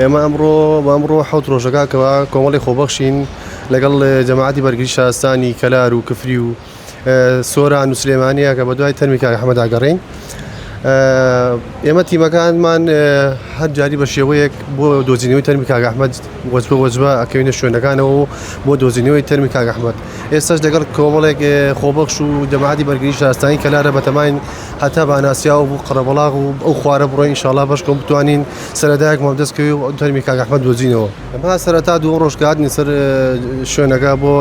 ئێمە ئەمڕۆ بە ئەمڕۆ حەوت ڕۆژەکە کەوا کۆمەڵی خۆبەخشین لەگەڵ جەماعەتی بەرگری شارستانی کەلار و کفری و سۆران و سلێمانیە کە بە دوای تەرمی کاک ئەحمەدا گەڕین. ئێمە تیمەکانمان هەر جاری بە شێوەیەک بۆ دۆزینەوەی تەرمی کاک ئەحمەد وەجبە وەجبە ئەکەوینە شوێنەکانەوە و بۆ دۆزینەوەی تەرمی کاک ئەحمەد ئێستاش لەگەڵ کۆمەڵێک خۆبەخش و جەماعەتی بەرگری شارستانی کەلارە بەتەماین هەتا باناسیاو و قەرەبەڵاغ و ئەو خوارە بڕۆین ئینشاڵا بەشکەم بتوانین سەرەتایەکمان دەست کەوێ و تەرمی کاک ئەحمەد دۆزینەوە. ئەمە سەرەتا دووەم ڕۆژ کە هاتینە سەر شوێنەکە بۆ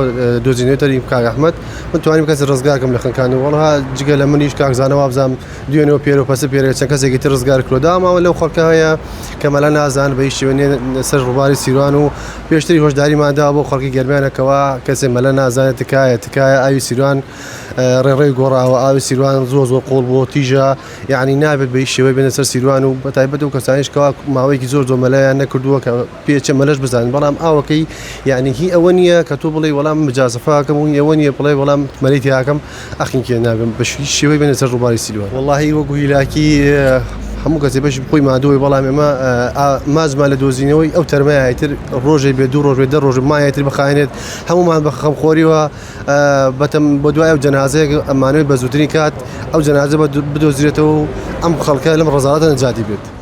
دۆزینەوەی تەرمی کاک ئەحمەد من توانیم کەسی ڕزگار کەم لە خنکان و وەڵا جگە لە منیش کاک زانا وابزانم دوێنێ و پێرە و پەسە پێرە چەند کەسێکی تر ڕزگار کرد داماوە لەو خەڵکە هەیە کە مەلا نازان بە هیچ شێوە سەر ڕووباری سیروان و پێشتری هۆشداریمان داوە بۆ خەڵکی گەرمیانە کەوا کەسێ مەلا نازانێت تکایە تکایە ئاوی سیروان ڕێڕەوی گۆڕاوە ئاوی سیروان زۆر زۆر قوڵ بووە تیژە یعنی نابێت بە هیچ شێوەی بێنە سەر سیروان و بەتایبەت و کەسانیش کەوا ماوەیەکی زۆر زۆر مەلایان نەکردووە کە پێچە مەلەش بزانن بەڵام ئاوەکەی یعنی هی ئەوە نییە کە تۆ بڵێ وەڵام مجازفاکەم و ئەوە نییە بڵێ وەڵام مەلی تیاکەم ئەخینکێ نابم بە هیچ شێوەی بێنە سەر ڕووباری سیروان وەڵاهی وەکو هیلاکی هەموو کەسێ بەشی خۆی مادووی بەڵام ئێمە ماجمان لە دۆزینەوەی ئەو تەرمەیە تر ڕۆژێ بێ دوو ڕۆژ بێ دە ڕۆژ مایە تر بخایەنێت هەمومان بە خەمخۆریوە بەتەم بۆ دوای ئەو جەنازەیەک ئەمانەوێت بە زووترین کات ئەو جەنازە بدۆزرێتەوە و ئەم خەڵکە لەم ڕەزاڵەتە نەجاتی بێت.